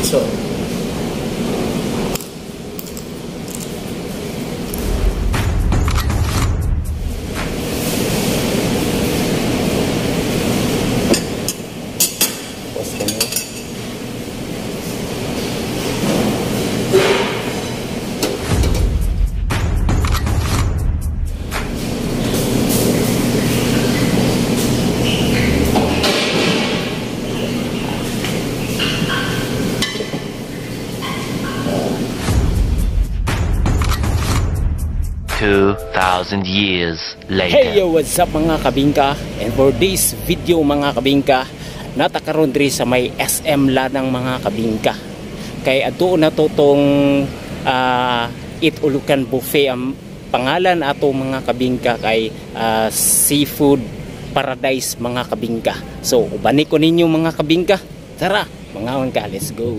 Piso. Tapos kami. 2,000 years later. Hey yo, what's up mga kabingka? And for this video mga kabingka, natakaroon diri sa may SM Lanang mga kabingka. Kay adto na to tong Eat All You Can Buffet ang pangalan ato mga kabingka kay Seafood Paradise mga kabingka. So ubani ko ninyo mga kabingka. Tara, mangaon ka, let's go.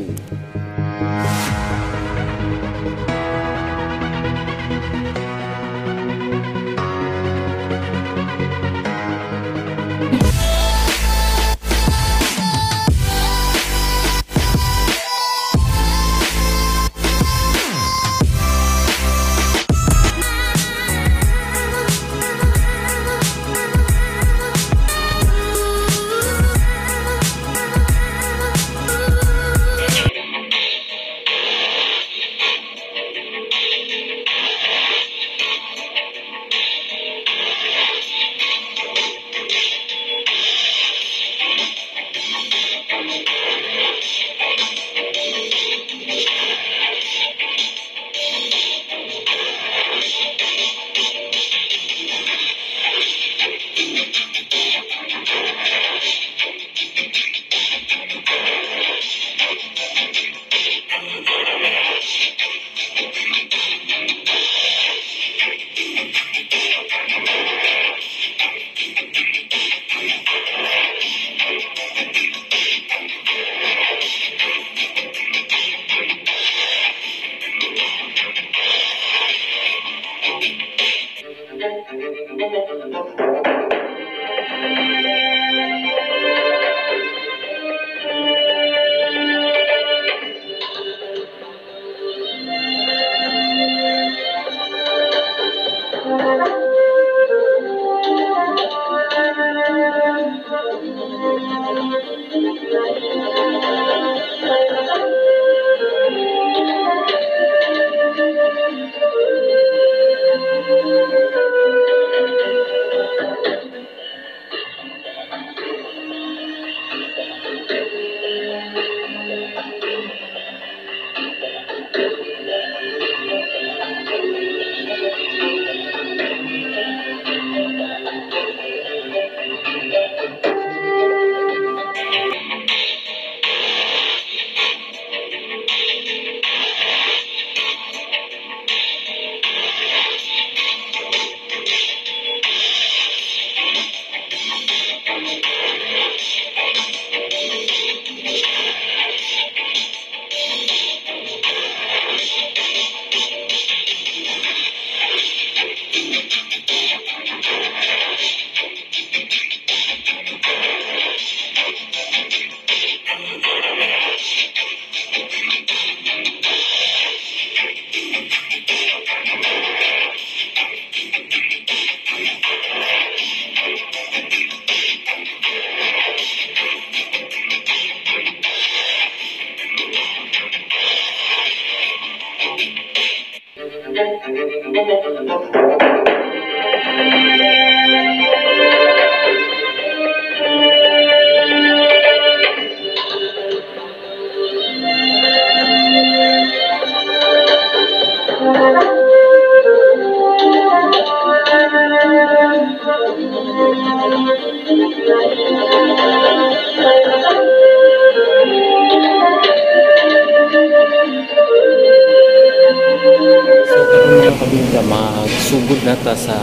So karon mga kabingka, magsugod na ta sa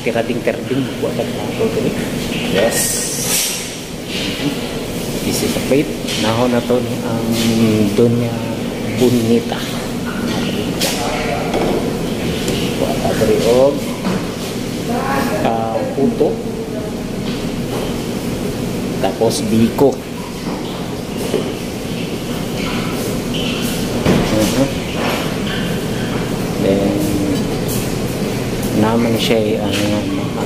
tirading-tirading. Magkuha ta plato diri. Yes. This is a plate. Naho na to ni ang Doña Bonita. Kuha ta diri og puto. Tapos biko. Man siya ano nga mga.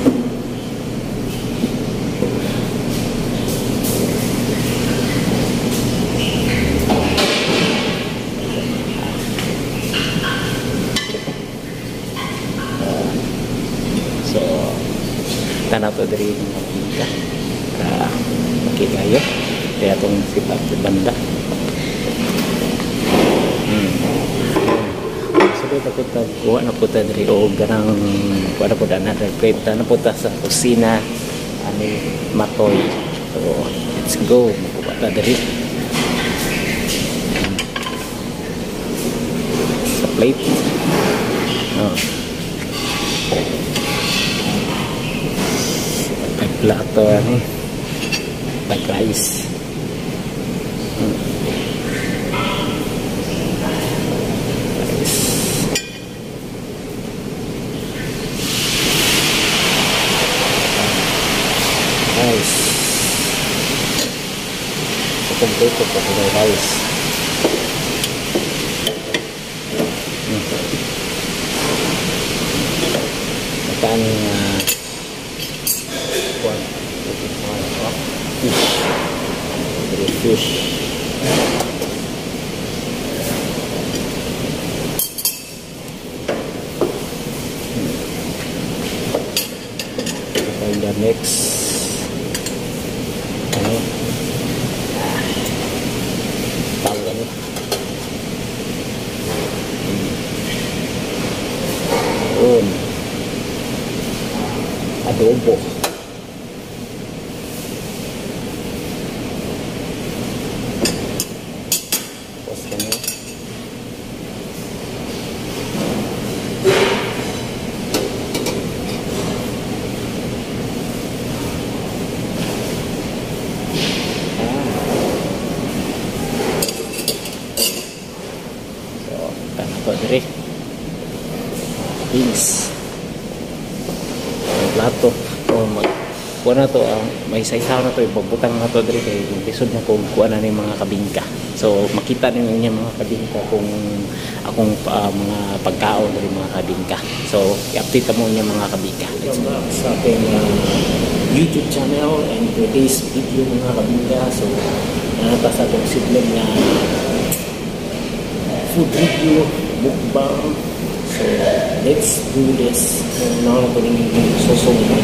So, tanaw to diri mga bingka. Para makita kayo. Kaya itong sit up sa banda. So, dito po ta, kuha na po ta diri o ganang kuha na po ta another plate. Na po ta sa kusina ani Matoy. So, let's go. Magkuha ta diri. Sa plate. Oh. Plato ani tag rice. Rice. Rice. So kompleto po yung rice. Mataan fish. Fish. Okay, the next ano? Tawag ano? Yun. Adobo. Dere beans plato o mag kuha na to may saysaw na to, ibabutang na to dere kay lisod na kung kuha na ni mga kabingka. So makita ninyo mga kabingka kung akong mga pagkaon dere mga kabingka. So i-update mo niya mga kabingka. Let's go sa ating YouTube channel and today's video mga kabingka. So nata sa atong sidlog nga food review, mukbang. So let's do this. Now na ko ning susong no.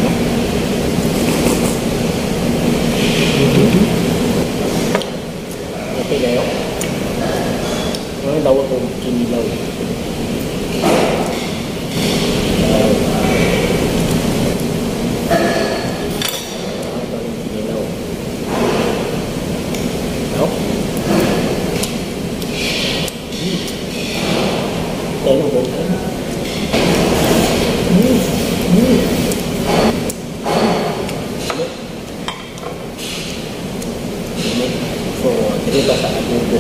Okay kayo. Ano tawag ko kinilaw. Kinilaw. No? So, dito ba sa adobo?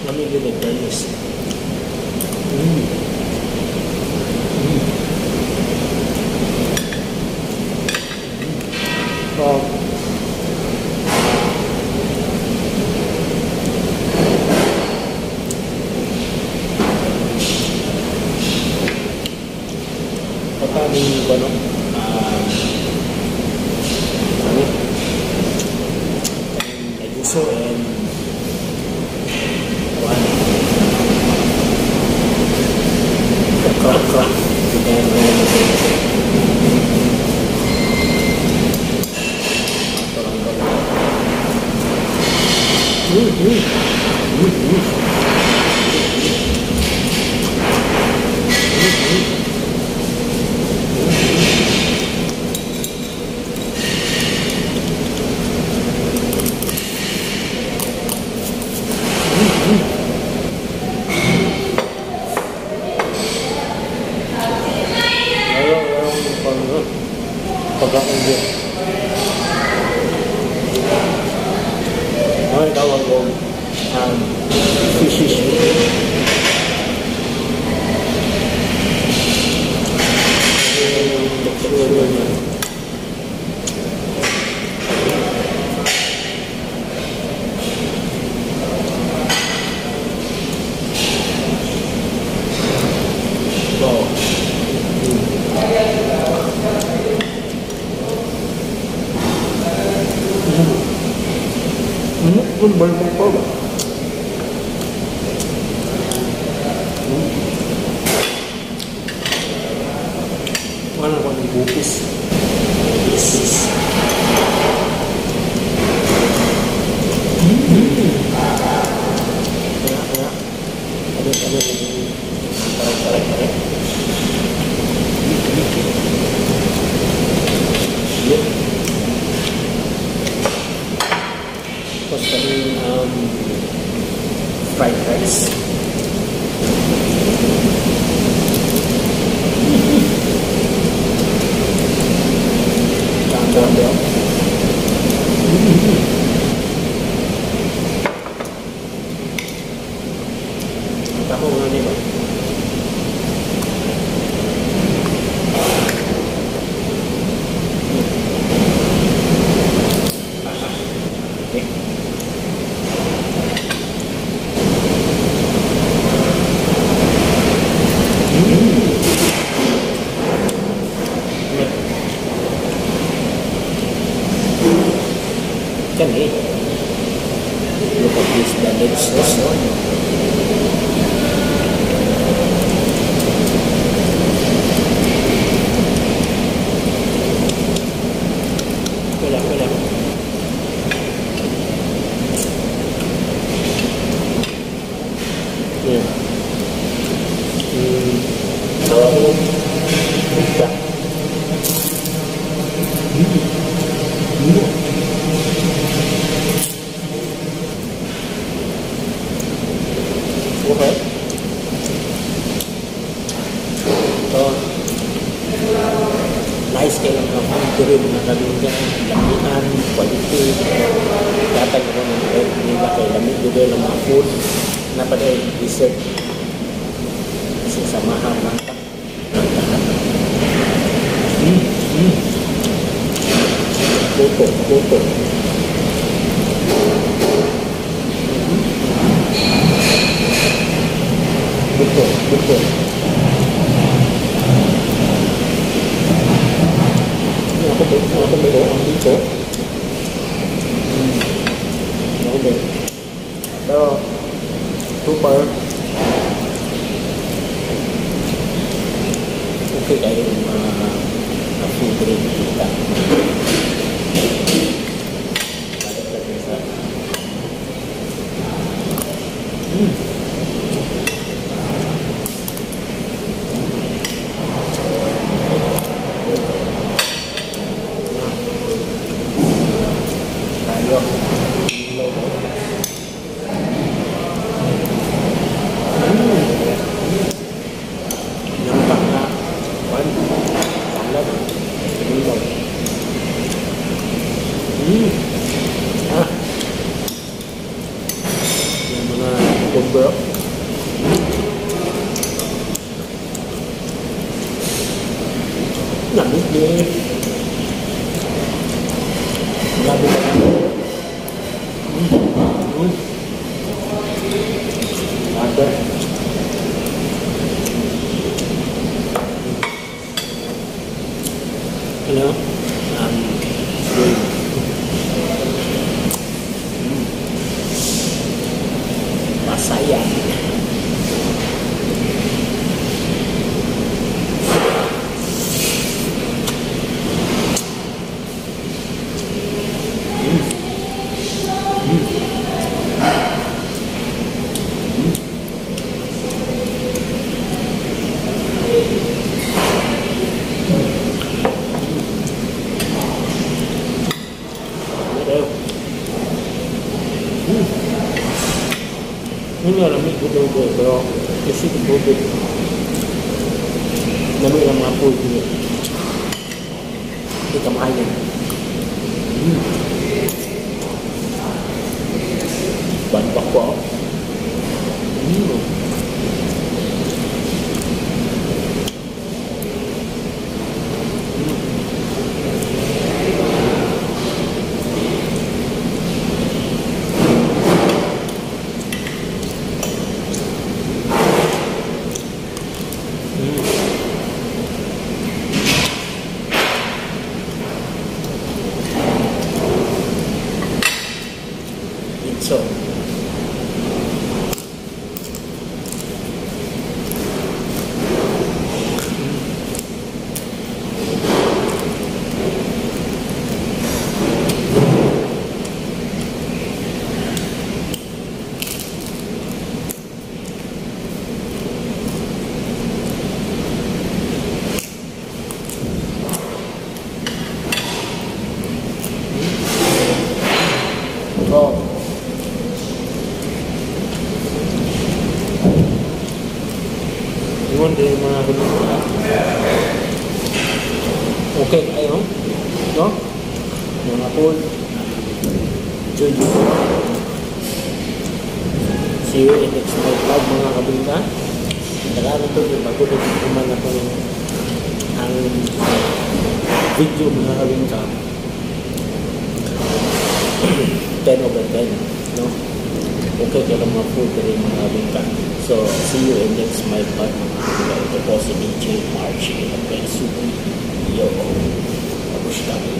Let me give it this. Pagka ano, ayuso and one okra. Ay, tawag ko fishish. Cucumber ko ba? Wala ko ng bukis. Yes. Kaya, kaya. Ano, ano, tarik, tarik, tarik. Yep. Tapos kami fried rice. Ako nga niyo. Okay. Kan eh. Look at this bandage sauce, no? Wala, wala. Yeah. Pizza. Okay. So, nice kayo lang ng food diri mga kabingka, lamian, quality. Datag ko ng nila kay lami dito ng mga food na pa dahil dessert. Kasi samahan lang ta. Puto, puto. Puto, puto. Ako ba ang dito? Ako ba? Pero, super okay kayo yung mga food rin kita. Balik lang sa Tayo. Nampak na one salad. Ah. Yung mga cucumber. Lamig din. Grabe ka na. Grabe. Ano? Masaya. Hindi alam mo ito pero kasi ito lami lang mga food niyo. Hindi ka mahal yan. Banpak ko. Diretso. Oh. Ingon din mga kabingka. Okay kayo, no? Mga food. Enjoy you. See you in next my vlog, mga kabingka. Dala to yung bago na kuman akong ang video, mga kabingka. 10 over 10, no? Okay kaya mga food rin, mga kabingka. So, see you in next my vlog, mga kabingka. Ito po si DJ Archie Suki. Yo, tapos kami.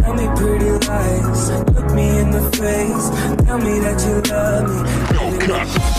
Tell me pretty lies, look me in the face. Tell me that you love me. No cut.